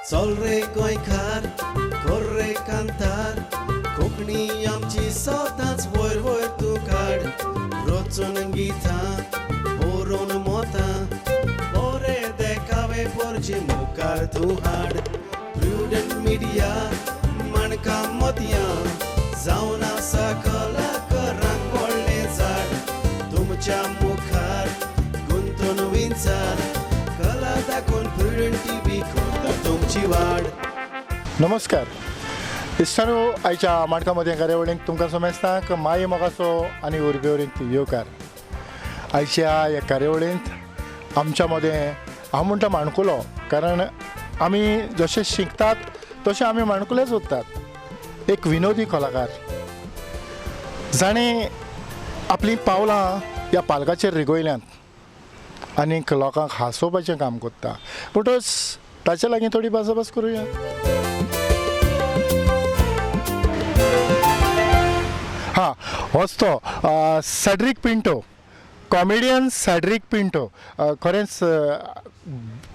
चल रे गोंयकार कर रे कांतार कोंकणी आमची सदांच वयर वयर तूं काड रचून गितां बरोवन मोतां बरे देखावे पोरचे मुखार तूं हाड प्रुडंट मिडिया माणकां मोतयां जावन आसा कलाकारांक व्हडलें झाड तुमच्या मुखार गुंतून विंचार कला दाखोवन प्रुडंट टिवी करता तुमची वाड. नमस्कार इश्टानो, आयच्या माणका मदें कार्यावळींत तुमकां समेस्तांक माई मोगाचो आनी उर्बेवरींत येवकार. आयच्या ह्या कार्यावळींत आमच्या मदें हांव म्हणटा माणकुलो, कारण आमी जशे शिकतात तशे आमी माणकुलेच उरतात. एक विनोदी कलाकार जाणें आपलीं पावलां ह्या पालकाचेर रिगयल्यांत आनीक लोकांक हांसोवपाचें काम करता. म्हणटच ताचे लागीं थोडी भासाभास करुया. हां, होच तो सॅड्रीक पिंटो, कॉमेडियन सॅड्रीक पिंटो. खरेंच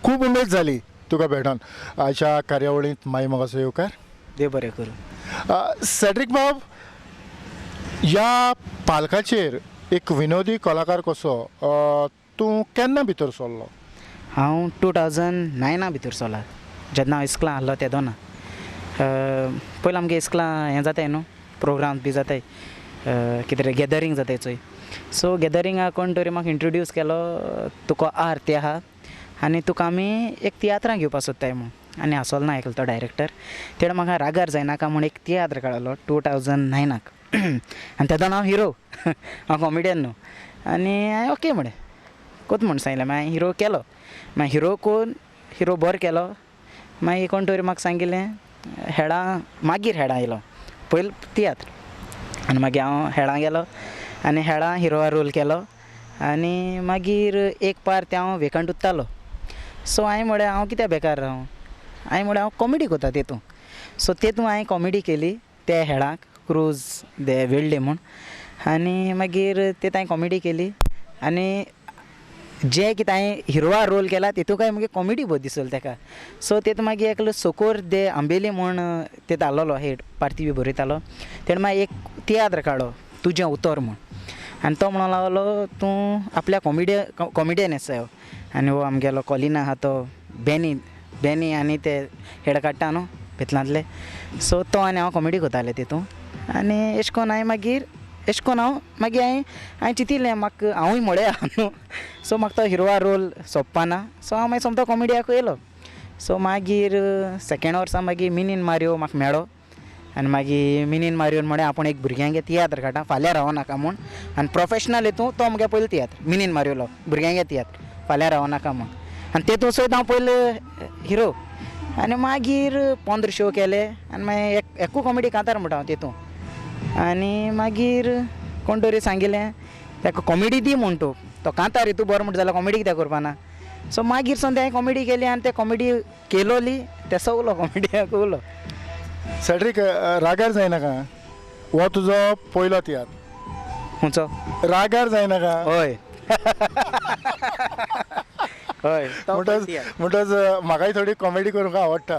खूब उमेद जाली तुका भेटोन आयच्या कार्यावळींत. माई मोगाचो येवकार. देव बरें करूं. सॅड्रीक बाब, ह्या पालकाचेर एक विनोदी कलाकार कसो तूं केन्ना भितर सरलो? हांव 2009 भितर सरला, जेन्ना हांव इस्कुलां आहलो तेदोना. पयलीं आमगे इस्कुलां हें जाताय न्हू, प्रोग्राम बी जाताय, कितें गॅदरींग जाताय चोय. सो गॅदरिंगा कोण तरी म्हाका इंट्रोड्यूस केलो, तुका आर्त आहा आनी तुका आमी एक तियात्रां घेवपाक सोदताय म्हूण. आनी आसलो ना एकलो तो डायरेक्टर, तेणें म्हाका रागार जायनाका म्हूण एक तियात्र काडलो 2009. आनी तेदोना हांव हिरो, हांव कॉमेडियन न्हू. आनी हांवें ओके म्हळें, कोत म्हूण सांगलें. मागीर हिरो केलो, मागीर हिरो कोन्न हिरो बरो केलो. मागीर कोण तरी म्हाका सांगिल्लें हेडां, मागीर हेडां येयलो पयलीं तियात्र. आनी मागीर हांव हेडां गेलो आनी हेडां हिरोआ रोल केलो. आनी मागीर एक पार ते हांव वेकंट उत्तालो. सो हांवें म्हळें हांव कित्याक बेकार रावूं, हांवें म्हळें हांव कॉमेडी करता तेतूं. सो तेतूं हांवें कॉमेडी केली ते हेडांक, क्रूज दे वेळ्ळे म्हूण. आनी मागीर तेतूं हांवें कॉमेडी केली आनी जे कितें हांवें हिरोआ रोल केला तेतूं काय मागीर कॉमेडी बरी दिसली तेका. सो तेतूं मागीर एकलो सोकोर दे आंबेली म्हूण तेतूं आहलोलो हेड, पार्ती बी बरयतालो. तेणें मागीर एक तियात्र काडलो तुजें उतर म्हूण. आनी तो म्हणूंक लागलो तूं आपल्या कॉमेडियन आसा हो. आनी हो आमगेलो कॉलिना आहा तो बेनी, बेनी आनी ते हेड काडटा न्हू भितलांतले. सो तो आनी हांव कॉमेडी करताले तेतूं. आनी एशें कोन्न हांवें मागीर एशें कोन्न हांव मागीर हांवें चिंतिल्लें म्हाका हांवूय मोडे आहा न्हू. सो म्हाका तो हिरोआ रोल सोबपाना. सो हांव मागीर सोमतो कॉमेडियाक येयलो. सो मागीर सेकेंड वर्सा मागीर मिनीन मारियो म्हाका मेळ्ळो. आनी मागीर मिनीन मारियोन म्हळें आपूण एक भुरग्यांगे तियात्र काडटा, फाल्यां रावनाका म्हूण. आनी प्रोफेशनल हितूं तो मुगे पयलो तियात्र मिनीन मारियोलो भुरग्यांगे तियात्र फाल्यां रावनाका म्हूण. आनी तेतूं सयत हांव पयलो हिरो. आनी मागीर 15 शो केले आनी मागीर एकू कॉमेडी कांतार म्हणटा हांव तेतूं. आनी मागीर कोण तरी सांगिल्लें ताका कॉमेडी दी म्हूण, तूं तो कांतार हितू बरो म्हणटा जाल्यार कॉमेडी कित्याक करपा ना. सो मागीर सावन हांवें कॉमेडी केली आनी ते कॉमेडी केलोली ते सगलो कॉमेडियाक उरलो. सॅड्रीक, रागार जायनाका, हो तुजो पयलो तियात्र. खंयचो? रागार जायनाका. हय हय. म्हणटच म्हाकाय थोडी कॉमेडी करूंक आवडटा.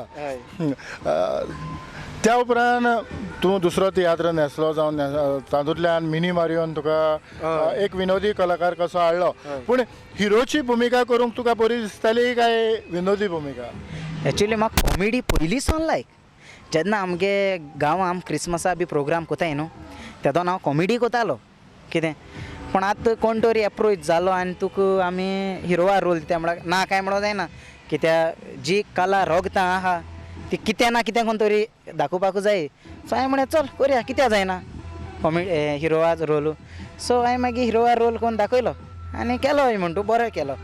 त्या उपरांत तूं दुसरो तियात्र न्हेसलो जावन तातूंतल्यान मिनी मारियोन तुका एक विनोदी कलाकार कसो हाडलो. पूण हिरोची भुमिका करूंक तुका बरी दिसताली काय विनोदी भुमिका? एक्चुली म्हाका कॉमेडी पयलीं सावन लायक. जेन्ना आमगे गांवां आम क्रिसमसा बी प्रोग्राम कोताय न्हू तेदोना हांव कॉमेडी कोतालो कितें. पूण आतां कोण तरी एप्रोच जालो आनी तुका आमी हिरोआ रोल दिता म्हळ्यार ना कांय म्हणो जायना, कित्याक जी कला रोगतां आहा ती कितें ना कितें कोण तरी दाखोवपाकू जाय. सो हांवें म्हळें चल करुया, कित्याक जायना कॉमेडी हिरोआ रोल. सो हांवें मागीर हिरोआ रोल करून दाखयलो आनी केलो म्हण तूं बरो केलो.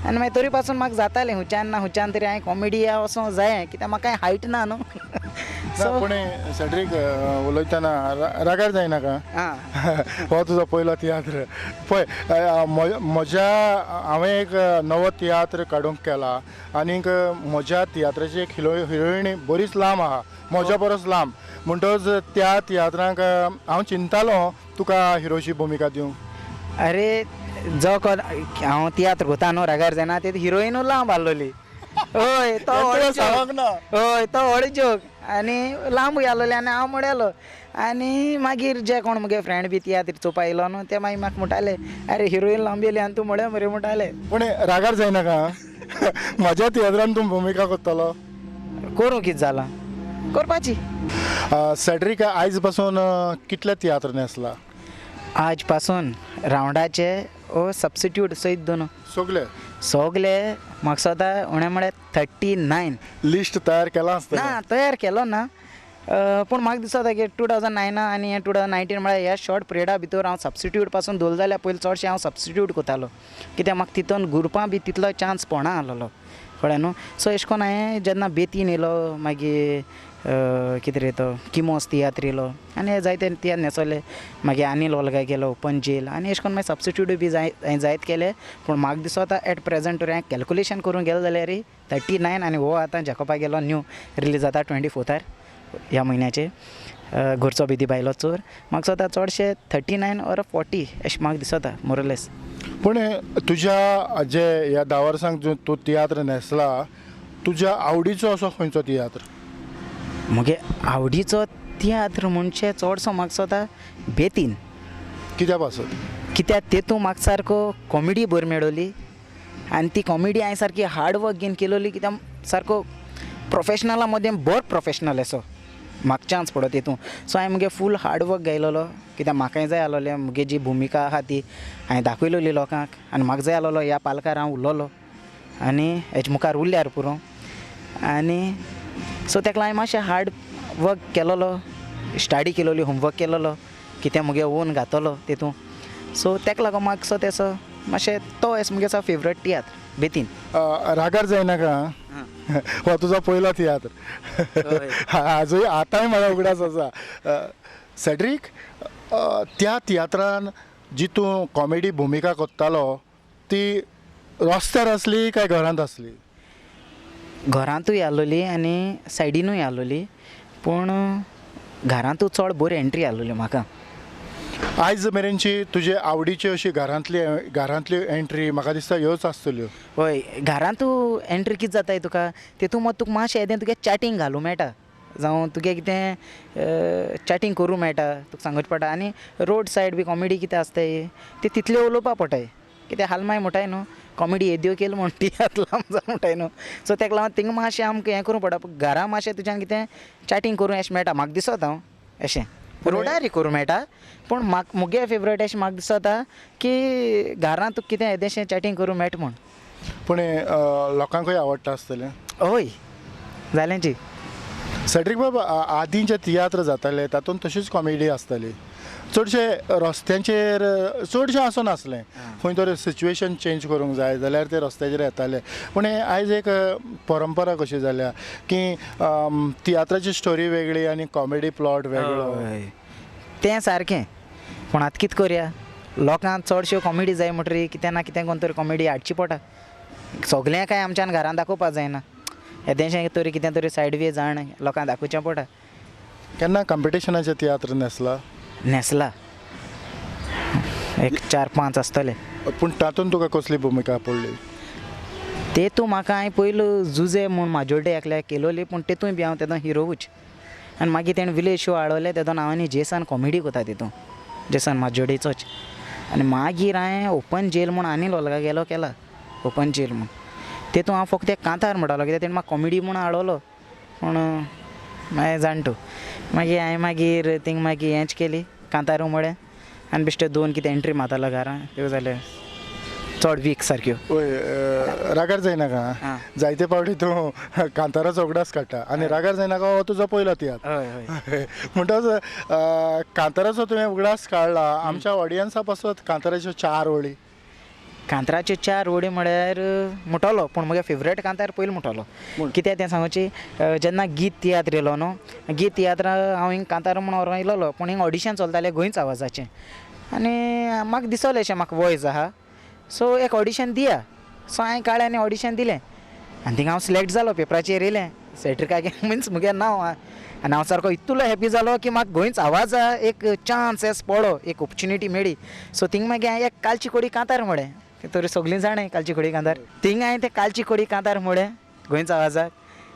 आनी मागीर तरी पासून म्हाका जातालें हुच्यान ना हुच्यान तरी हांवें कॉमेडी वचोंक जाय, कित्याक म्हाका कांय हायट ना न्हू. सो पूण सॅड्रीक, उलयतना रागार जायनाका, हो तुजो पयलो तियात्र. पळय म्हज्या हांवें एक नवो तियात्र काडूंक केला आनीक म्हज्या तियात्राची एक हिरोईन बरीच लांब आहा, म्हज्या परस लांब. म्हणटच त्या तियात्रांक हांव चिंतालो तुका हिरोची भुमिका दिवंक. अरे जो कोण हांव तियात्र कोता न्हू रागार जायना, ते हिरोइनू लांब आहलोली. हय तो व्हड सांगक ना. हय तो व्हड जोक आनी लांबूय आसलोले आनी हांव मोड्यालो. आनी मागीर जे कोण मुगे फ्रेंड बी तियात्र चोवपा येयलो न्हू ते मागीर म्हाका म्हणटाले अरे हिरोईन लांब येयली आनी तूं मोड्या मरे म्हणटाले. पूण रागार जायनाका, म्हज्या तियात्रान तूं भुमिका करतलो. करूं कितें जालां करपाची. सॅड्रीक आयज पासून कितले तियात्र न्हेसला? आज पासून रावंडाचे ओ सबस्टिट्यूट सयत दोन सगले सगले म्हाका दिसता उणें म्हळ्यार 39. लिस्ट तयार केलां आसतलें. ना तयार केलो ना, पूण म्हाका दिसता की 2009 आनी 2019 म्हळ्यार ह्या शॉर्ट पिरियडा भितर हांव सबस्टिट्यूट पासून दवरलो जाल्यार पयलीं चडशें हांव सबस्टिट्यूट करतालो, कित्याक म्हाका तितून ग्रुपां बी तितलो चान्स पडना आसलेलो, कळ्ळें न्हू. सो एशें कोन्न हांवें जेन्ना बेतीन येयलो, मागीर कितें रे तो किमोस तियात्र येयलो आनी जायते तियात्र न्हेसोले, मागीर अनील ओल्गा गेलो ओपन जेल आनी एशें कोन्न मागीर सबस्टिट्यूटूय बी हांवें जायत केले. पूण म्हाका दिसता एट प्रेजेंट हांवें कॅल्कुलेशन करूंक गेलें जाल्यार 39 आनी हो आतां जॅकोबा गेलो न्यू रिलीज जाता 24 ह्या म्हयन्याचे घरचो बेदी बायलो चोर. म्हाका दिसता चडशे 39 ऑर 40 अशें म्हाका दिसता मोरलेस. पूण तुज्या जे ह्या 10 वर्सांक तूं तियात्र न्हेसला, तुज्या आवडीचो असो खंयचो तियात्र? मुगे आवडीचो तियात्र म्हणजे चडसो म्हाका दिसता बेतीन. कित्या पासत? कित्याक तेतूं म्हाका सारको कॉमेडी बरी मेळोली आनी ती कॉमेडी हांवें सारकी हार्ड वर्क घेवन केलोली, कित्याक सारको प्रोफेशनला मदें बरो प्रोफेशनल असो म्हाका चान्स पडो तितून. सो हांवें मुगे फूल हार्ड वर्क गायलोलो, कित्याक म्हाकाय जाय आसलोलें मुगे जी भुमिका आसा ती हांवें दाखयलोली लोकांक आनी म्हाका जाय आसलोलो ह्या पालकार हांव उरलोलो आनी हेजे मुखार उरल्यार पुरो. आनी सो तेका लागून हांवें मातशें हार्ड वर्क केलोलो, स्टडी केलोली, होमवर्क केलोलो, कितें मुगे ओन घातलो तितून. सो तेका लागून म्हाका सो तेसो मातशें तो एस मुगे फेवरेट तियात्र बेतीन. रागार जायनाका, हो तुजो पयलो तियात्र, आजूय आतांय म्हाका उगडास आसा. सॅड्रीक, त्या तियात्रान जी तूं कॉमेडी भुमिका करतालो ती रस्त्यार आसली काय घरांत आसली? घरांतूय आसलोली आनी सायडीनूय आसलोली, पूण घरांतूय चड बरी एंट्री आसलोली म्हाका. आयज मेरेनची तुजे आवडीची अशी घरांतली एंट्री म्हाका दिसता ह्योच आसतल्यो. हय, घरांतू एंट्री कितें जाताय तुका तितून मत तुका मातशें येदें तुगे चॅटींग घालूं मेळटा, जावं तुगे कितें चॅटींग करूं मेळटा, तुका सांगूच पडटा. आनी रोड सायड बी कॉमेडी कितें आसताय ती तितल्यो उलोवपा पडटाय, कित्याक हालमाय म्हणटाय न्हू कॉमेडी येद्यो केली म्हण तियात्र लांब जावन म्हणटाय न्हू. सो तेका लागून थिंगा मातशें आमकां हें करूं पडटा, पूण घरा मातशें तुज्यान कितें चॅटींग करूं अशें मेळटा म्हाका दिसता हांव अशें. रोडारय करूं मेळटा, पूण म्हाका मुगे फेवरेट अशें म्हाका दिसता की घरांत तुका कितें येदेशें चॅटींग करूं मेळटा म्हूण. पूण लोकांकूय आवडटा आसतलें. हय जालें जी. सॅड्रीक बाब, आदीं जे तियात्र जाताले तातूंत तशीच कॉमेडी आसताली, चडशे रस्त्यांचेर चडशें आसनासलें, खंय तरी सिच्युएशन चेंज करूंक जाय जाल्यार ते रस्त्याचेर येताले. पूण आयज एक परंपरा कशी जाल्या की तियात्राची स्टोरी वेगळी आनी कॉमेडी प्लॉट वेगळो. तें सारकें, पूण आतां कितें करया, लोकांक चडश्यो कॉमेडी जाय म्हणटरी कितें ना कितें कोण तरी कॉमेडी हाडची पडटा. सगळें कांय आमच्यान घरान दाखोवपाक जायना, येदेशें तरी कितें तरी सायड वे जाण लोकांक दाखोवचें पडटा. केन्ना कॉम्पिटिशनाचे तियात्र न्हेसला? न्हेसला, एक 4-5 आसतले. पूण तातूंत तुका कसली भुमिका पडली? तेतूं म्हाका हांवें पयलू जुजे म्हूण माजोड्डे एकल्याक केलोली, पूण तेतूंय बी हांव तेदो हिरोवूच. आनी मागीर तेणें विलेज शो हाडवले, तेदोन हांव आनी जेसन कॉमेडी करता तितून, जेसन माजोडेचोच. आनी मागीर हांवें ओपन जेल म्हूण आनी लोलगा गेलो केला ओपन जेल म्हूण, तेतूं हांव फक्त एक कांतार म्हणटालो, कित्याक तेणें म्हाका कॉमेडी म्हूण हाडवलो, पूण मागीर जाण तूं मागीर हांवें मागीर थिंग मागीर हेंच केली कांतारू म्हळें आनी बेश्टे दोन कितें एंट्री मारतालो घरां, त्यो जाल्यो चड वीक सारक्यो. हय, रागार जायनाका, जायते फावटी तूं कांताराचो उगडास काडटा आनी रागार जायनाका हो तुजो पयलो तियात्र. हय हय, म्हणटच कांताराचो तुवें उगडास काडला, आमच्या ऑडियन्सा पासत कांताराच्यो 4 ओळी. कांताराच्यो 4 ओळी म्हळ्यार म्हणटलो, पूण म्हगे फेवरेट कांतार पयलीं म्हणटलो. कित्याक तें सांगची, जेन्ना गीत तियात्र येयलो न्हू, गीत तियात्र हांव हिंग कांतार म्हूण व्हरोन येयलोलो, पूण हिंग ऑडिशन चलतालें गोंयच आवाजाचें आनी म्हाका दिसलें अशें म्हाका वॉयस आहा, सो एक ऑडिशन दिया. सो हांवें काडलें आनी ऑडिशन दिलें आनी थिंगा हांव सिलेक्ट जालो, पेपराचेर येयलें सॅड्रिकागे मिन्स मुगे नांव आहा आनी हांव सारको इतलो हॅपी जालो की म्हाका गोंयच आवाज एक चान्स एस पडलो, एक ऑपॉर्च्युनिटी मेळ्ळी. सो थिंग मागीर हांवें एक कालची कोडी कांतार म्हळें, तरी सगळीं जाणां कालची कोडी कांतार, थिंग हांवें तें कालची कोडी कांतार म्हळें गोंयचा आवाजाक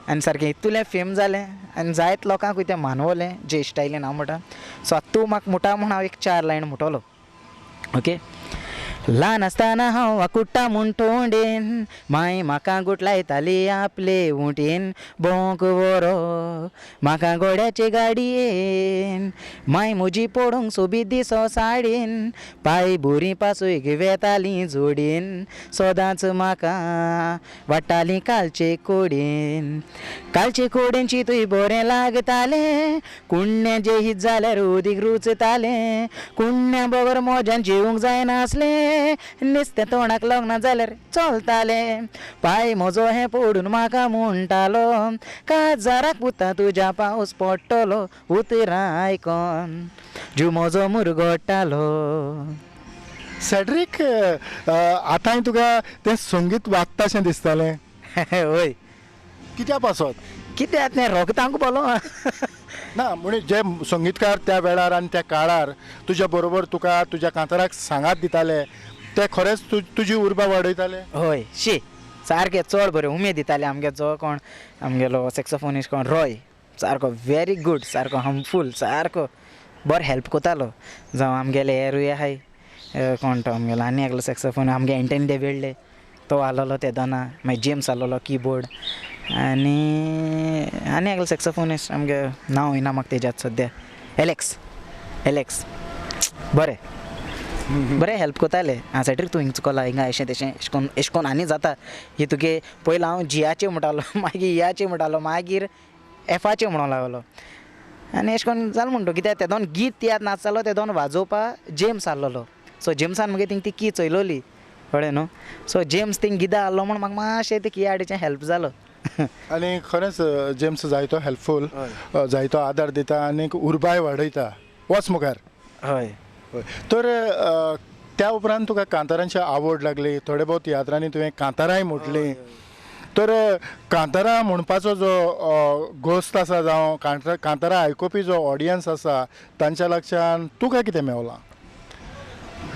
आनी सारकें इतुलें फेम जालें आनी जायत लोकांकूय तें मानवलें जे स्टायलीन हांव म्हणटा. सो आतां तूं म्हाका म्हणटा म्हूण हांव एक 4 लायन म्हणटलो. ओके. ल्हान आसतना हांव वाकुट्टा म्हूण तोंडेन माय म्हाका गुटलायताली आपले उंटेन भोंवक व्हरो म्हाका घोड्याचे गाडयेन माय म्हजी पडूंक सोबीत दिसो साडयेन पांय बोरी पासय वेताली जोडयेन सदांच म्हाका वाडटाली कालचे कोडेन कालचे कोडेनची तुय बरें लागतालें कुण्ण्या जेहीत जाल्यार उदीक रुचतालें कुण्ण्या बगर मोज्यान जेवंक जायनासलें नुस्तें तोंडाक लागना जाल्यार चलतालें पांय म्हजो हें पडून म्हाका म्हणटालो काजाराक पुता तुज्या पावस पडटलो उतरां आयकोन जीव म्हजो मुरगोट्टालो. सेड्रीक, आतांय तुका तें संगीत वाजताशें दिसतालें? हय. कित्या पासत? कित्याक तें रोगतांक बोलो ना म्हणजे जे संगीतकार त्या वेळार आनी त्या काळार तुज्या बरोबर तुका तुज्या कांताराक सांगात दिताले ते खरेंच तुजी उर्बा वाडयताले? हय, शी सारकें चड बरें उमेद दिताले. आमगे जो कोण आमगेलो सॅक्सोफोनिस्ट कोण रॉय सारको व्हेरी गूड, सारको हम्फूल, सारको बरो हेल्प करतालो. जावं आमगेले हेरूय आहाय कोण तो आमगेलो आनी एकलो सॅक्सोफोन आमगे एंटनी दे वेळ्ळे तो आहलोलो ते दोना, मागीर जेम्स आहलोलो किबोर्ड आनी आनी एकलो सॅक्सोफोनिस्ट आमगे नांव येना म्हाका तेज्यात सद्या, एलेक्स. एलेक्स बरें बरें हेल्प करताले. आं सेड्रीक तूं हिंग चुकोला, हिंगा अशें तशें एशें कोन्न एशें कोन्न आनी जाता ही तुगे. पयलीं हांव जियाचे म्हणटालो, मागीर इयाचे म्हणटालो, मागीर एफाचे म्हणूंक लागलो आनी एशें कोन्न जालें म्हणटा. कित्याक ते दोन गीत तियात्र नाचतालो ते दोन वाजोवपा जेम्स आहलोलो. सो जेम्सान मगे थिंग ती की चोयलोली, कळ्ळें न्हू. सो जेम्स थिंग गिदां आहलो म्हूण म्हाका मातशें ते कियाडीचें हेल्प जालो. आनी खरेंच जेम्स जायतो हेल्पफूल, जायतो आदार दिता आनी उर्बाय वाडयता. वच मुखार. हय. तर त्या उपरांत तुका कांतारांची आवड लागली, थोडे भोव तियात्रांनी तुवें कांतारांय म्हटलीं. तर कांतारां म्हणपाचो जो गोस्त आसा जावं कांतारां आयकुपी जो ऑडियन्स आसा तांच्या लागच्यान तुका कितें मेवलां?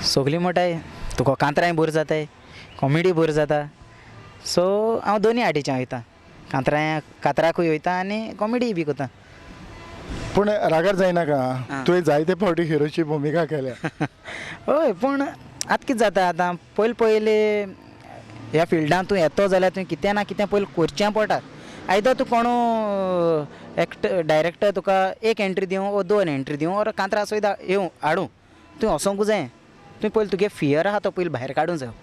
सगलीं म्हणटाय तुका कांतरांय बोर जाताय, कॉमेडी बोर जाता. सो हांव दोनी आटीच्यान वयता, कांतरां कातराकूय वयता आनी कॉमेडीय बी करता. पूण रागार जायनाका, तुवें जायते फावटी हिरोची भुमिका केल्या. हय, पूण आतां कितें जाता, आतां पयलीं पयलीं ह्या फिल्डान तूं येतो जाल्यार तुवें कितें ना कितें पयलीं करचें पडटा. आयदर तूं कोणू एक्टर डायरेक्टर तुका एक एंट्री दिवं वो 2 एंट्री दिवं ओर कांतरा सुद्दां येवं हाडूं, तुवें वचोंकू जाय. तुवें पयलीं तुगे फियर आहा तो पयलीं भायर काडूंक जायो,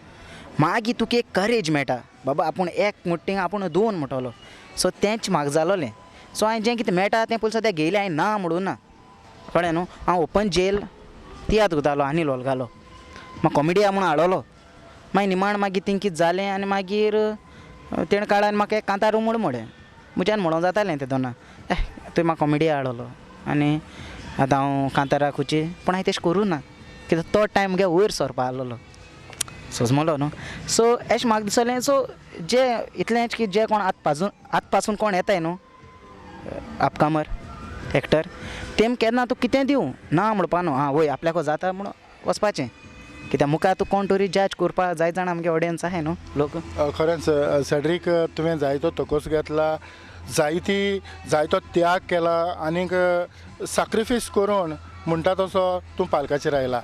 मागीर तुका एक करेज मेळटा, बाबा आपूण एक म्हणटा आपूण 2 म्हणटलो. सो तेंच म्हाका जालोलें. सो हांवें जें कितें मेळटा तें पयलीं सद्याक घेयलें, हांवें ना म्हणूं ना, कळ्ळें न्हू. हांव ओपन जेल तियात्र करतालो आनी लोलगालो, म्हाका कॉमेडी म्हूण हाडलो, मागीर निमाण मागीर थिंग कितें जालें आनी मागीर तेणें काळान म्हाका एक कांतार म्हूण म्हणलें, म्हज्यान म्हणों जातालें तें दोना, तुवें म्हाका कॉमेडी हाडलो आनी आतां हांव कांताराक खुची. पूण हांवें तशें करूं ना, कित्याक तो टायम म्हगे वयर सरपा आहलोलो, सोजमलो न्हू. सो अशें म्हाका दिसलें. सो जे इतलेंच की जे कोण आतां पासून कोण येताय न्हू अपकामर एक्टर, तेम केन्ना तूं कितें दिवं ना म्हणपा न्हू, आं वय आपल्याको जाता म्हूण वचपाचें. कित्याक मुखार तूं कोण तरी जज करपा जाय जाण आमगे ऑडियन्स आहाय न्हू लोक. खरेंच सेड्रीक, तुवें जायतो तकोस घेतला, जायतो त्याग केला आनीक साक्रिफायस करून म्हणटा तसो तूं पालकाचेर आयला.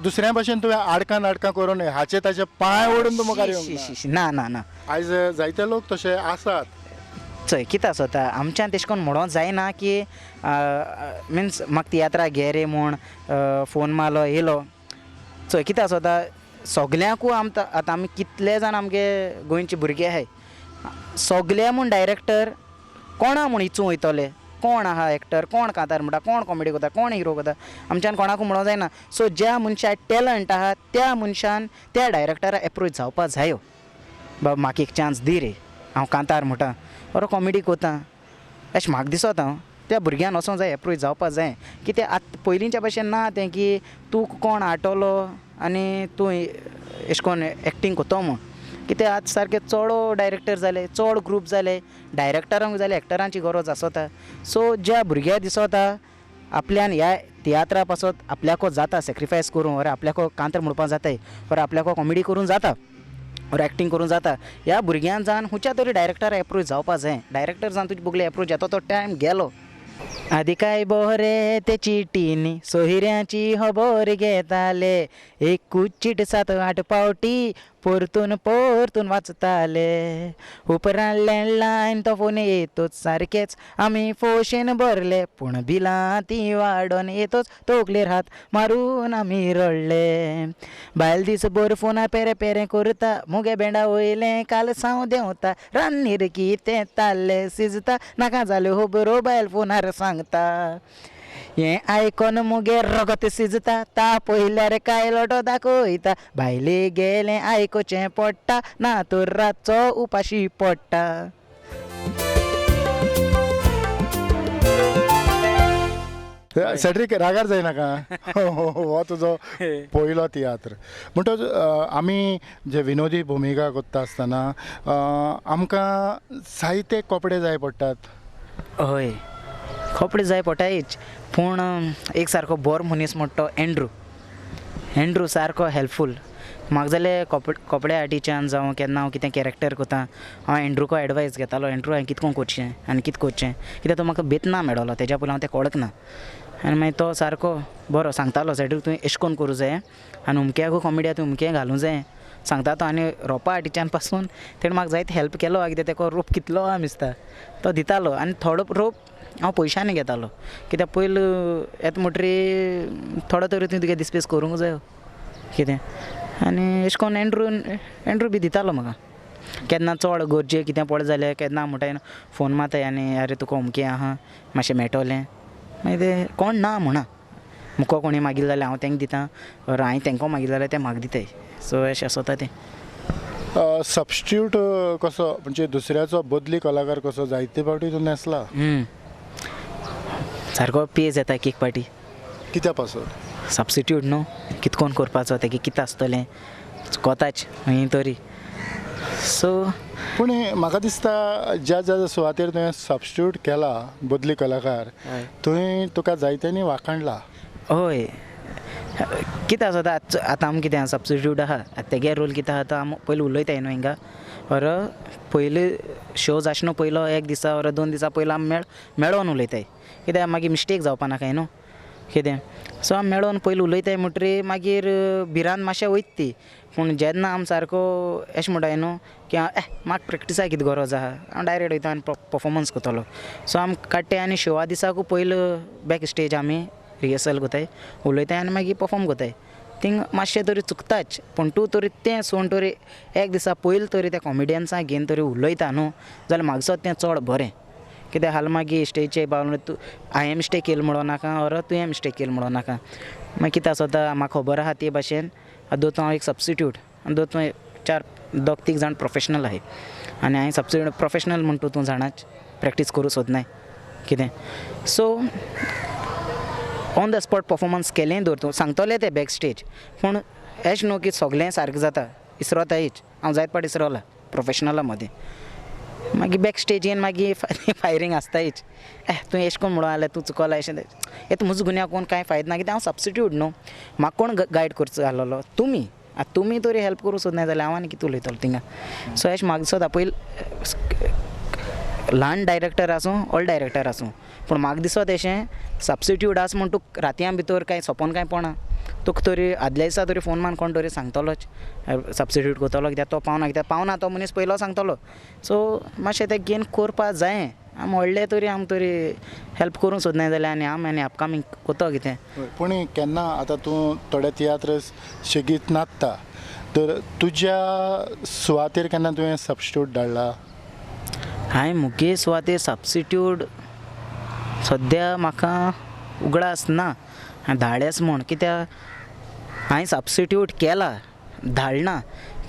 दुसऱ्या भशेन तुवें आडकां नाटकां करून हाचे ताचे पांय ओडून तूं मुखार येवंक ना. ना ना, आयज जायते लोक तशे आसात. चोय कितें आसता आमच्यान तशें करून म्हणोंक जायना की मिन्स म्हाका तियात्राक घे रे म्हूण फोन मारलो येयलो. चोय कितें आसता सगल्यांकूय आमकां आतां आमी कितले जाण आमगे गोंयचे भुरगे आहाय, सगले म्हूण डायरेक्टर कोणा म्हूण इचूं वयतले, कोण आहा एक्टर, कोण कांतार म्हणटा, कोण कॉमेडी करता, कोण हिरो करता, आमच्यान कोणाकूय म्हणोंक जायना. सो ज्या मनशाक टॅलंट आहा त्या मनशान त्या डायरेक्टराक एप्रोच जावपा जायो, बाबा म्हाका एक चान्स दी रे, हांव कांतार म्हणटा बरो कॉमेडी करता, अशें म्हाका दिसता. हांव त्या भुरग्यान वचोंक जाय, एप्रोच जावपा जाय. कित्याक आतां पयलींच्या भशेन ना तें की तूं कोण आटवलो आनी तूं एशें कोन्न एक्टींग करतो म्हूण. कित्याक आतां सारके चड डायरेक्टर जाले, चड ग्रूप जाले, डायरेक्टरांक जाले एक्टरांची गरज आसता. सो ज्या भुरग्याक दिसता आपल्यान ह्या तियात्रा पासत आपल्याको जाता सॅक्रिफायस करूं, ओर आपल्याको कांतार म्हणपाक जाताय, ओर आपल्याको कॉमेडी करूंक जाता, और एक्टींग करूं जाता. ह्या भुरग्यान जावन खुंयच्या तरी डायरेक्टर एप्रोच जावपा जाय. डायरेक्टर जावन तुजे बगले एप्रोच जाता तो टायम गेलो. आदी काय बोरे ते चिटींनी सोहिऱ्यांची खबर घेताले, एकूच चीट 7-8 पावटी परतून परतून वाचताले. उपरांत लँडलायन तो फोन येतोच सारकेच आमी फोशेन भरले, पूण बिलां ती वाडोन येतोच तकलेर हात मारून आमी रडले. बायल दीस भर फोनार पेरे पेरे करता, मुगे भेंडा वयलें कालसांव देंवता, रान्नीर कितें ताल्ले शिजता, नाका जाल्यो खबरो बायल फोनार सांगता. हें आयकोन मुगे रगत शिजता, तापयल्यार काय लोटो दाखयता, बायले गेलें आयकुचें पडटा, ना तर रातचो उपाशी पडटा. सेड्रीक रागार जायनाका, हो तुजो पयलो तियात्र म्हणटच आमी जे विनोदी भुमिका करता आसतना आमकां जायते कपडे जाय पडटात. हय, कपडे जाय पडटाच, पूण एक सारको बरो मनीस म्हणटा तो एंड्रू. एंड्रू सारको हेल्पफूल म्हाका जाल्यार कपड्या आटीच्यान जावं केन्ना हांव कितें कॅरेक्टर करता हांव एंड्रूको एडवायस घेतालो. एंड्रू हांवें कितें करून करचें आनी कितें करचें, कित्याक तो म्हाका बेतना मेळोलो, तेज्या पयलीं हांव तें कळक ना. आनी मागीर तो सारको बरो सांगतालो, सेड्रीक तुवें एशें कोन्न करूं जाय आनी अमक्याकू कॉमेडी तुवें अमकें घालूं जाय सांगता तो. आनी रोपा आटीच्यान पासून तेणें म्हाका जायते हेल्प केलो, कित्याक तेका रोप कितलो आहा दिसता तो दितालो. आनी थोडो रोप हांव पयशांनी घेतालो, कित्याक पयलू येता म्हणटरी थोडो तरी तुवें तुगे दिसपेस करूंक जायो कितें. आनी एशें कोन्न एंड्रू बी दितालो म्हाका. केन्ना चड गरजे कितें पडलें जाल्यार केन्ना म्हणटाय फोन मारताय आनी अरे तुका अमकें आहा मातशें मेळटलें, मागीर तें कोण ना म्हणा मुको कोणी मागील जाल्यार हांव तांकां दिता, ओर हांवें तांकां मागील जाल्यार ते म्हाका दिताय. सो अशें आसता तें. सबस्टिट्यूट कसो म्हणजे दुसऱ्याचो बदली कलाकार कसो जायते फावटी तूं न्हेसला. सारको पेज येता एक एक पाटी. कित्या पासत सबस्टिट्यूट न्हू कितें कोण करपाचो तेगे कितें आसतलें चुकोताच मागीर तरी. सो पूण म्हाका दिसता ज्या ज्या सुवातेर तुवें सबस्टिट्यूट केला बदली कलाकार थंय तुका जायत्यांनी वाखाणला. हय, कितें आसता आतां आमी कितें सबस्टिट्यूट आहा, आतां तेगे रोल कितें आहा तो आमी पयलीं उलयताय न्हू हिंगा. ओर पयलीं शो जाशे न्हू पयलो एक दिसा ओर 2 दिसा पयलो आमी मेळोन उलयताय, कित्याक मागीर मिस्टेक जावपा नाकाय न्हू कितें. सो आमी मेळोन पयलीं उलयताय म्हणटरी मागीर भिरांत मातशें वयता ती. पूण जेन्ना आमी सारको अशें म्हणटाय न्हू की म्हाका प्रॅक्टिसा कितें गरज आहा, हांव डायरेक्ट वयता आनी पर्फोमन्स करतलो. सो आमी काडटाय आनी शोआ दिसाकू पयलो बॅक स्टेज आमी रिहर्सल करताय, उलयताय आनी मागीर पर्फोर्म करताय. थिंग मातशें तरी चुकताच, पूण तूं तरी तें सोडून तरी एक दिसा पयलीं तरी त्या कॉमेडियन्सां घेवन तरी उलयता न्हू जाल्यार म्हाका दिसता तें चड बरें. कित्याक हाल मागीर स्टेजीचेर पावलो तूं हांवें मिस्टेक केली म्हणो नाका ओर तुवें मिस्टेक केली म्हणो नाका. मागीर कितें आसता म्हाका खबर आहा ते भाशेन दोतू हांव एक सबस्टिट्यूट आनी दोतू 4-2 3 जाण प्रोफेशनल आहाय आनी हांवें सबस्टिट्यूट प्रोफेशनल म्हणटा तूं जाणाच प्रॅक्टीस करूं सोदनाय कितें. So on the spot performance केलें दवर तूं सांगतलें तें बॅक स्टेज, पूण एशें न्हू की सगळें सारकें जाता इसरोतायच. हांव जायत पाट इसरोला प्रोफेशनला मदीं, मागीर बॅक स्टेजीन मागीर फायरींग आसतायच, तूं एशें कोन्न म्हणून जाल्यार तूं चुकोला एशें हें म्हजो गुन्यांव कोण कांय फायदो ना, कित्याक हांव सबस्टिट्यूट न्हू, म्हाका कोण गायड करचो आसलेलो तुमी. आतां तुमी तरी हेल्प करूं सोदनाय जाल्यार हांव आनी कितें उलयतलो थिंगा. सो एशें म्हाका दिसता पयलीं ल्हान डायरेक्टर आसूं व्हड डायरेक्टर आसूं, पूण म्हाका दिसता एशें सबस्टिट्यूट आसा म्हूण तुका रातयां भितर कांय सोंपोन कांय पडना, तुका तरी आदल्या दिसा तरी फोन मारून कोण तरी सांगतलोच सबस्टिट्यूट करतलो, कित्याक तो पावना, कित्याक पावना तो मनीस पयलो सांगतलो. सो मातशें तें गेन करपा जायें. आमी व्हडले तरी आमी तरी हेल्प करूंक सोदनाय जाल्यार आनी आमी आनी अपकमींग करतो कितें. पूण केन्ना आतां तूं थोडे तियात्र सेगीत नाचता तर तुज्या सुवातेर केन्ना तुवें सबस्टिट्यूट धाडला? हांवें मुगे सुवातेर सबस्टिट्यूट सद्या म्हाका उगडास ना धाडलेच म्हूण, कित्याक हांवें सबस्टिट्यूट केला धाडना,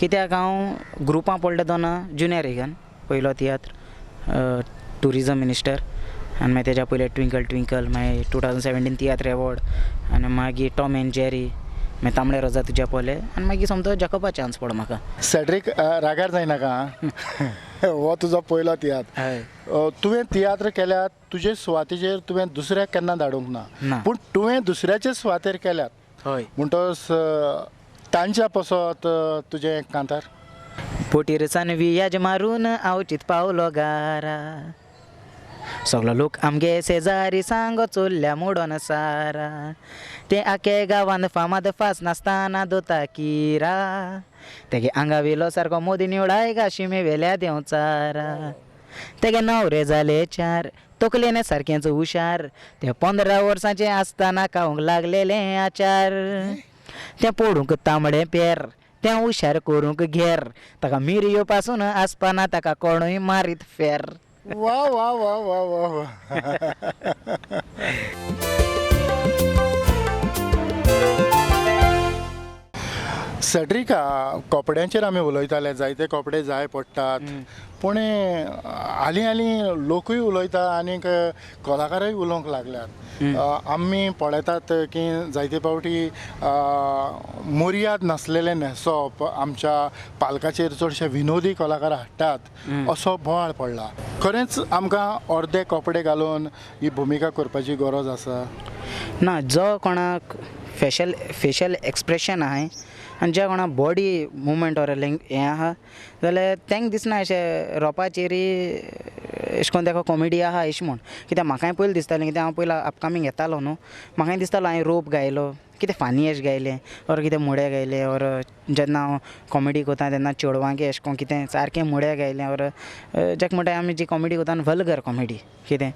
कित्याक हांव ग्रुपां पडलें तेन्ना ज्युनियर हेगान पयलो तियात्र ट्युरिजम मिनिस्टर आनी मागीर तेज्या पयलें ट्विंकल ट्विंकल, मागीर 2017 तियात्र एवॉर्ड आनी मागीर टॉम एंड जेरी, मागीर तांबडे रोजा तुज्या पोले आनी मागीर सोमतो जॅकोबा चान्स पडलो म्हाका. सेड्रीक रागार जायनाका, हो तुजो पयलो तियात्र. तुवें तियात्र केल्यात तुजे सुवातेचेर तुवें दुसऱ्याक केन्ना धाडूंक ना, पूण तुवें दुसऱ्याचे सुवातेर केल्यात. हय, म्हणटच तांच्या पासत तुजें कांतार पोटीर सानवी याज मारून हांव चित पावलो गारा सगलो लोक आमगे शेजारी सांगो चोल्ल्या मोडोन सारा ते आखे गांवान फामाद फास नासतना दोता किरा तेगे आंगा वेलो सारको मोदी निवडाय गा शिमे वेल्या देंवचारा तेगे नवरे जाले चार तकलेन सारकेंच हुशार ते 15 वर्सांचे आसतना खावंक लागलेले आचार तें पडूंक तांबडें पेर तें हुशार करूंक घेर ताका मिरयो पासून आसपाना ताका कोणूय मारीत फेर. वा वा वा वा वा वा. सेड्रिका, कपड्यांचेर आमी उलयताले, जायते कपडे जाय पडटात, पूण हालीं हालीं लोकूय उलयता आनीक कलाकारय उलोवंक लागल्यात. आमी पळयतात की जायते फावटी मर्याद नासलेलें न्हेसप आमच्या पालकाचेर चडशे विनोदी कलाकार हाडटात असो बोवाळ पडला. खरेंच आमकां अर्दे कपडे घालून ही भुमिका करपाची गरज आसा? ना, जो कोणाक फेशियल एक्सप्रेशन आहाय आनी ज्या कोणा बॉडी मुवमेंट ऑर हें आहा जाल्यार तांकां दिसना अशें रोपाचेर अशें करून ताका कॉमेडी आहा अशें म्हूण. कित्याक म्हाकाय पयलीं दिसतालें, कित्याक हांव पयलीं अपकमींग येतालो न्हू, म्हाकाय दिसतालो हांवें रोप गायलो, कितें फानी अशें गायलें ऑर कितें मुडे गायलें ऑर जेन्ना हांव कॉमेडी करता तेन्ना चेडवांक अशें करून कितें सारकें मुडे गायलें ऑर जेका म्हणटा आमी जी कॉमेडी करता वल्गर कॉमेडी कितें.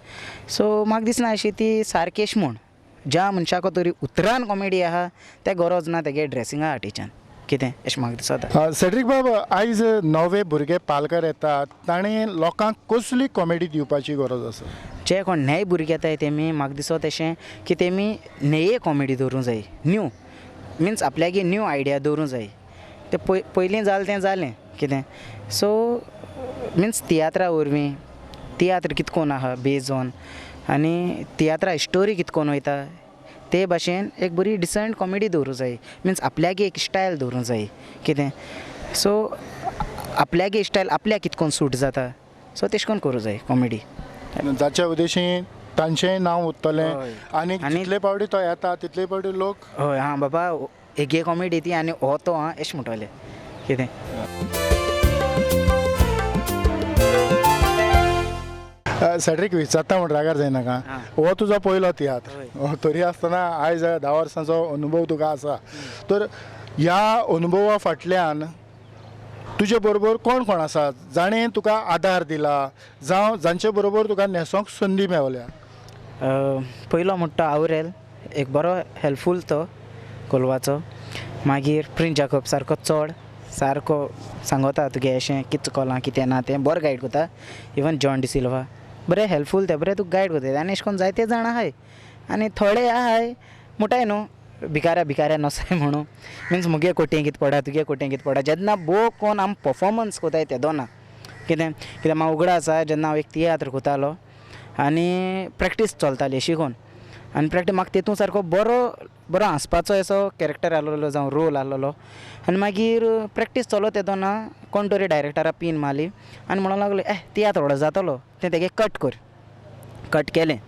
सो म्हाका दिसना अशी ती सारकी अशें म्हूण ज्या मनशाक तरी उतरान कॉमेडी आहा तें गरज ना तेगे ड्रेसिंगा हाटीच्यान कितें अशें म्हाका दिसता. सेड्रिक बाब, आयज नवे भुरगे पालकार येतात, ताणें लोकांक कसली कॉमेडी दिवपाची गरज आसा? जे कोण न्हय भुरगे येताय तेमी म्हाका दिसता तशें की तेमी न्हये कॉमेडी दवरूंक जाय, न्यू मिन्स आपल्यागे न्यू आयडिया दवरूंक जाय. तें पयलीं जालें तें जालें कितें. सो मिन्स तियात्रा वरवीं तियात्र कितें कोन्न आहा बेज ऑन आनी तियात्रा स्टोरी कितें कोन्न वयता ते भाशेन एक बरी डिसंट कॉमेडी दवरूंक जाय, मिन्स आपल्यागे एक स्टायल दवरूंक जाय कितें. सो आपल्यागे स्टायल आपल्याक कितें कोन्न सूट जाता, सो तेश कोन्न करूंक जाय कॉमेडी. जाच्या उद्देशी तांचेंय नांव उरतलें आनी जितले फावटी तो येता तितले फावटी लोक हय आं बाबा हेगे कॉमेडी ती आनी हो तो आं अशें म्हणटले कितें. सेड्रिक, विचारता म्हण रागार जायनाका, हो तुजो पयलो तियात्र, तरी आसतना आयज 10 वर्सांचो अनुभव तुका आसा, तर ह्या अनुभवा फाटल्यान तुजे बरोबर कोण कोण आसा जाणें तुका आदार दिला, जावं जांचे बरोबर तुका न्हेसोंक संदी मेवल्या? पयलो म्हणटा आवरेल, एक बरो हेल्पफूल तो कोलवाचो. मागीर प्रिन्स जाकोब सारको चड सारको सांगता तुगे अशें कितें चुकलां कितें ना तें बरो गायड करता. इवन जॉन डिसिल्वा बरें हेल्पफूल ते बरें तुका गायड करता. आनी अशें करून जायते जाण आहाय आनी थोडे आहाय म्हणटाय न्हू भिकाऱ्या भिकाऱ्या नोसाय म्हणून, मिन्स मुगे कोटें कितें पडा तुगे कोटें कितें पडा. जेन्ना भोव कोन्न आमी पफोर्मन्स कोताय तेदोना कितें कित्याक म्हाका उगडा आसा जेन्ना हांव एक तियात्र कोतालो आनी प्रॅक्टीस चलताली अशी कोन्न आनी प्रॅक्टीस म्हाका तेतून सारको बरो बरो हांसपाचो असो कॅरेक्टर आहलोलो जावं रोल आहलोलो. आनी मागीर प्रॅक्टीस चलो तेदोना कोण तरी डायरेक्टरा पीन मारली आनी म्हणूंक लागलो ए तियात्र व्हडलो जातलो तें तेगे कट कर, कट केलें.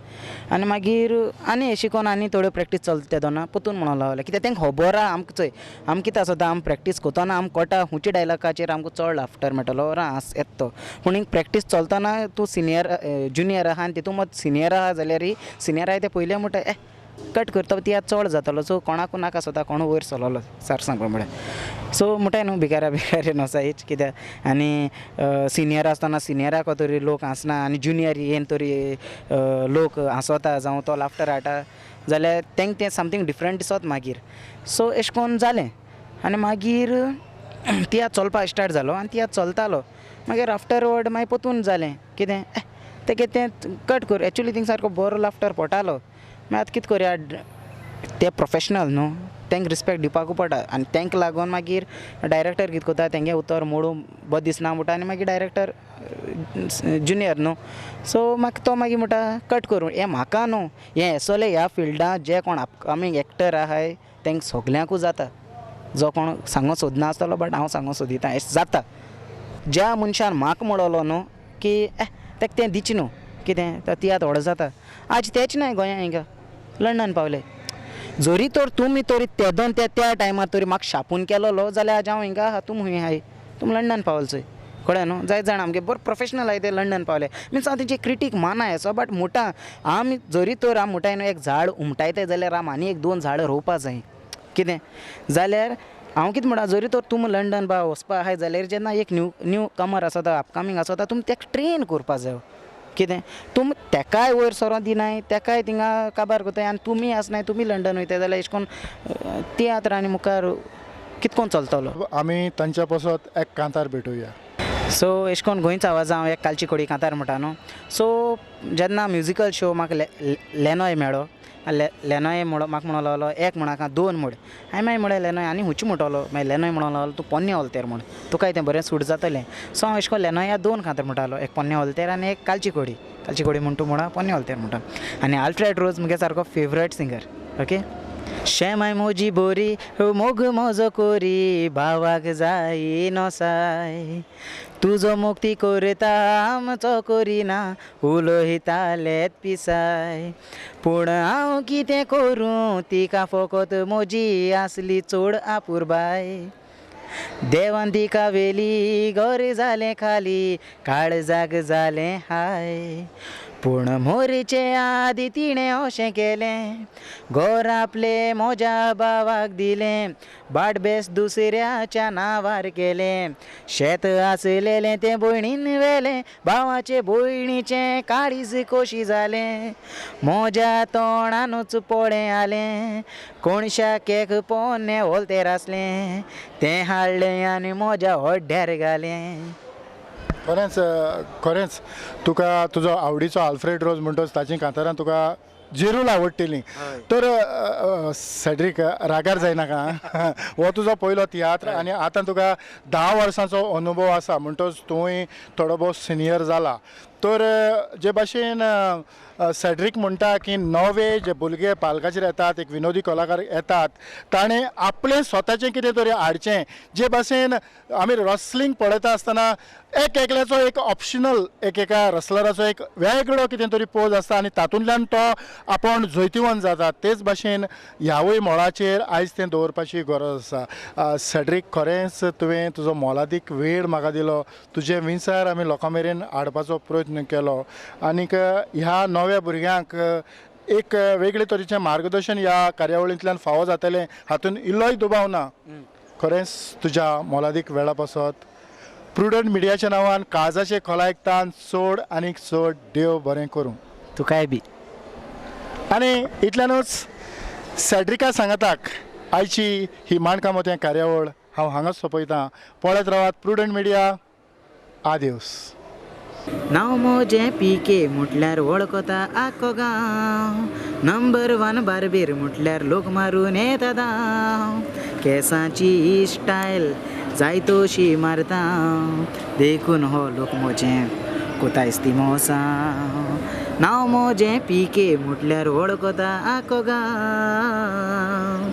आनी मागीर आनी अशें कोन्न आनी थोड्यो प्रॅक्टीस चलता तेदोना परतून म्हणूंक लागले कित्याक तेंकां खबर आहा आमकां चोय आमकां कितें आसता आमी प्रॅक्टीस करतना आमकां कळटा खुंयच्या डायलॉगाचेर आमकां चड लाफ्टर मेळटलो ओर हांस येता तो. पूण प्रॅक्टीस चलतना तूं सिनियर ज्युनियर आहा आनी तितून मत सिनियर आहा जाल्यार सिनियर आहा तें पयलें म्हणटा ए कट करता तियात्र चड जातलो. सो कोणाकू नाका आसता कोण वयर सरलो सार सांगपा म्हळ्यार. सो म्हणटाय न्हू भिकाऱ्या भिकाऱ्या नोसायच कित्याक आनी सिनियर आसतना सिनियराक तरी लोक हांसना आनी ज्युनियर येन तरी लोक हांसता जावं तो लाफ्टर हाडटा जाल्यार तेंक तें समथींग डिफरंट दिसत मागीर. सो अशें करून जालें आनी मागीर तियात्र चलपाक स्टार्ट जालो आनी तियात्र चलतालो. मागीर आफ्टरवर्ड मागीर परतून जालें कितें तेगे तें कट कर एक्चुली थिंग सारको बरो लाफ्टर पडटालो. मागीर आतां कितें करया ते प्रोफेशनल न्हू तेंक रिस्पेक्ट दिवपाकू पडटा आनी तेंक लागून मागीर डायरेक्टर कितें करता तेंगे उतर मोडूंक बरें दिसना म्हणटा आनी मागीर डायरेक्टर ज्युनियर न्हू सो म्हाका तो मागीर म्हणटा कट करूं. हें म्हाका न्हू हें असले ह्या फिल्डांत जे कोण अपकमींग एक्टर आहाय तेंक सगल्यांकूच जाता. जो कोण सांगूंक सोदना आसतलो बट हांव सांगूंक सोदिता अशें जाता. ज्या मनशान म्हाका म्हणलो न्हू की ए तेका तें दिचें न्हू कितें तो तियात्र व्हडलो जाता. आज तेच न्हय गोंया हिंगा लंडन पावले. जरी तर तुमी तरी तेदोन त्या टायमार तरी म्हाका शापून केलोलो जाल्यार आज हांव हिंगा आहा तूं खंय आहाय तुमी लंडन पावल चोय कळ्ळें न्हू जायत जाण आमगे बरो प्रोफेशनल आहाय ते लंडन पावले मिन्स हांव तेंचे क्रिटीक मानाय असो बट मुटा आमी जरी तर आमी मुटाय न्हू एक झाड उमटायताय जाल्यार आमी आनी एक दोन झाडां रोवपा जाय कितें जाल्यार हांव कितें म्हणटा जरी तर तुमी लंडन बा वचपा आहाय जाल्यार जेन्ना एक न्यू न्यू कमर आसता अपकमींग आसता तुमी तेका ट्रेन करपा जायो कितें तुमी तेकाय वयर सरों दिनाय तेकाय थिंगा काबार करताय आनी तुमी आसनाय तुमी लंडन वयताय जाल्यार एशें कोन्न तियात्र आनी मुखार कितें कोन्न चलतलो. आमी तांच्या पासत एक कांतार भेटोवया. सो एशें कोन्न गोंयचो आवाज हांव एक कालची कोडी कांतार म्हणटा न्हू सो जेन्ना म्युजिकल शो म्हाका लेनॉय मेळ्ळो लेनॉय म्हाका म्हणो लागलो एक म्हणाका दोन म्हण हांवें मागीर म्हळें लेनॉय आनी हुंयचे म्हणटलो मागीर लेनॉय म्हणो लागलो तूं पोन्ने ओल्तेर म्हण तुकाय तें बरें सूट जातलें. सो हांव एशें कोन्न लेनॉया दोन कांतार म्हणटालो एक पोन्ने ओल्तेर आनी एक कालची कोडी कालची कोडी म्हण तूं म्हणा पोन्ने ओल्तेर म्हणटा. आनी आल्फ्रेड रोज मुगे सारको फेवरेट सिंगर ओके. शेमाय मोजी बोरी मोग मोजो कोरी भावाक जाय नोसाय तुजो मुक्ती करता आमचो करिना उलयतालेत पिसाय पूण हांव कितें करूं तिका फकत मोजी आसली चड आपुरबाय देवान तिका व्हेली घर जालें खाली काळजाक जालें हाय पूण मोरीचे आदी तिणें अशें केलें घर आपलें म्हज्या भावाक दिलें बाटबेस दुसऱ्याच्या नांवार केलें शेत आसलेलें तें भयणीन व्हेलें भावाचे भयणीचें काळीज खोशी जालें म्हज्या तोंडानूच पोळें आलें कोणशा केक पोन्नें वोल्तेर आसलें तें हाडलें आनी म्हज्या हड्ड्यार घालें. खरेंच खरेंच तुका तुजो आवडीचो आल्फ्रेड रोज म्हणटच ताची कांतारां तुका जेरूल आवडटलीं. तर सेड्रीक रागार जायनाका हो तुजो पयलो तियात्र आनी आतां तुका 10 वर्सांचो अनुभव आसा म्हणटच तूंय थोडो भोव सिनियर जाला. तर जे भाशेन सेड्रीक म्हणटा की नवे जे भुरगे पालकाचेर येतात एक विनोदी कलाकार येतात ताणें आपलें स्वताचें कितें तरी हाडचें. जे भाशेन आमी रसलिंग पळयता आसतना एक एकल्याचो एक ऑप्शनल एक एका रसलराचो एक वेगळो कितें तरी पोज आसता आनी तातूंतल्यान तो आपूण जैतिवंत जाता. तेच भाशेन ह्यावूय मळाचेर आयज तें दवरपाची गरज आसा. सेड्रीक खरेंच तुवें तुजो मोलादीक वेळ म्हाका दिलो, तुजे विचार आमी लोकां मेरेन हाडपाचो प्रयत्न केलो आनीक ह्या नव्या भुरग्यांक एक वेगळे तरेचें मार्गदर्शन ह्या कार्यावळींतल्यान फावो जातलें हातूंत इल्लोय दुबाव ना. खरेंच तुज्या मोलादीक वेळा पासत प्रुडंट मिडियाच्या नांवान काळजाचे खोलायक तान चड आनीक चड देव बरें करूं तुकाय बी. आनी इतल्यानूच सेड्रिका सांगाताक आयची ही माणकां मोतयां कार्यावळ हांव हांगाच सोंपयतां. पळयत रावात प्रुडंट मिडिया. आदेवस. नांव म्हजें पी के म्हटल्यार वळखता आख्खो गांव नंबर 1 बार्बेर म्हटल्यार लोक मारून येता धांव केसांची स्टायल जाय तशी मारता देखून हो लोक म्हजें कोतायस ती मोसांव नांव म्हजें पी के म्हटल्यार वळखता आख्खो गांव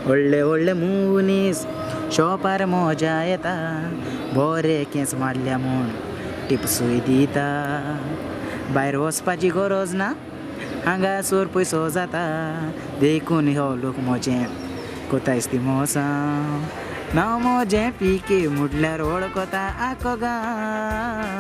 व्हडले व्हडले मनीस शॉपार मजा येता बरे केंस मारल्या म्हूण टिप्सूय दिता भायर वचपाची गरज ना हांगासर पयसो जाता देखून हो लोक म्हजें कोतायस ती मोसांव नांव म्हजें पी के म्हटल्यार वळखता आख्खो गांव.